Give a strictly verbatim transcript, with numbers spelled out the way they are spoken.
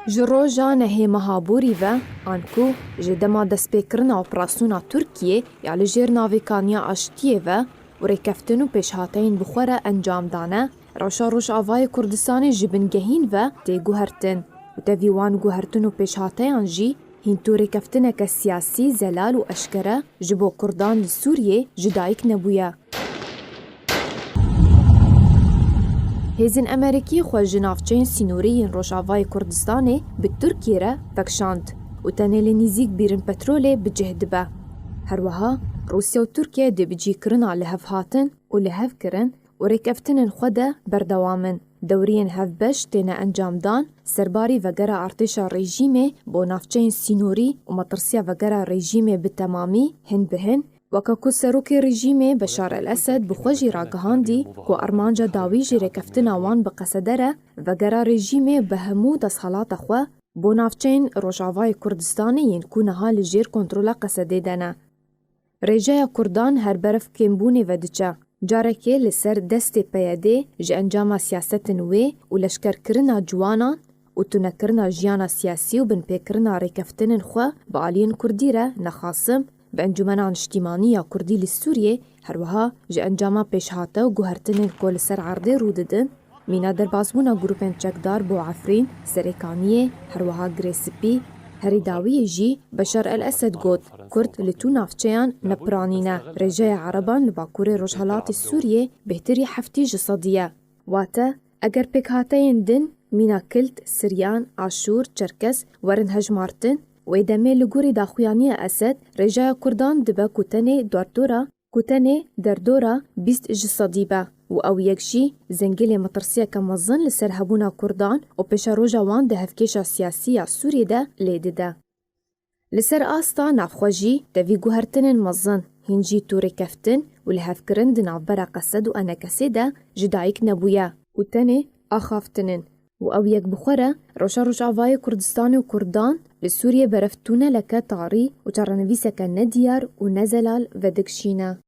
Ji roja nehê meha borî ve, anku ji dema destpêkirina operasyona Tirkiyê ya li jêr navêkaniya aştiyê ve û rêkeftin û pêşhateyên bi xwe re encam dane, rewşa Rojavayê Kurdistanê ji bingehîn ve tê guhertin û tevî wan guhertin û pêşhateyan jî hîn tu rêkeftineke siyasî zelal û eşkere ji bo Kurdan li Sûriyê ji dayik nebûye. Hêzên Amerîkî xwe ji navçeyên sînorî yên Rojavayê Kurdistanê bi Tirkiyê re vekişand û tenê li nîzîk bîrin petrolê bi cih dibe. Her wiha Rûsya û Tirkiye dê bi cîkirina lihevhatin û lihevkirin û rêkeftinên xwe de berdewam in. Dewriyên hevbeş têne encamdan, serbarî vegera artêşa rejîmê bo navçeyên sînorî û metirsiya vegera rejîmê bi temamî hin bi hin, weke ku serokê rejîmê Beşar El Esed bi xwe jî ragihandî ku armanca dawî jî rêkeftina wan bi qeseder e, vegera rejîmê bi hemû desthelata xwe bo navçeyên Rojavayê Kurdistanê yên ku niha li jêr kontrola Qesedê de ne. Rêjeya Kurdan her berev kêmbûnê ve diçe. Carekê li ser destê P Y D'ê ji encama siyasetin wê û leşkerkirina ciwanan û tunekirina jiyana siyasî û binpêkirina rêkeftinên xwe bi aliyên Kurdî re nexasim, bi Encûmena Niştîmanî ya Kurdî li Sûriyê, her wiha ji encama pêşhate û guhertinên ku li ser erdê rû didin, mîna derbasbûna grûpên çekdar bo Efrîn, Serêkaniyê, her wiha Girê Spî, herî dawiyê jî Beşar El Esed got, Kurd li tu navçeyan nepiranîne. Rêjeya Ereban li bakurê rojhelatê Sûriyê bêhtirî heftî ji sedî ye. Wate, eger pêkhateyên din, mîna Kilt, Siryan, Aşûr, Çerkes, werin hejmartin, wê demê li gorî daxuyaniya Esed, rêjeya Kurdan dibe ku tenê derdora, ku tenê derdora bîst ji sedî be û ew yek jî zengilê metirsiyeke mezin li ser hebûna Kurdan û pêşeroja wan di hevkêşa siyasî ya Sûriyê de lê dide. Li ser asta navxwe jî tevî guhertinên mezin, hîn jî tu rêkeftin û lihevkirin di navbera Qesed û Enekesê de ji dayik nebûye û tenê axaftin in û ew yek bi xwe re rewşa Rojavayê Kurdistanê û Kurdan li Sûriyê berev tûneleke tarî û çarenivîseke nediyar û nezelal vedikişîne.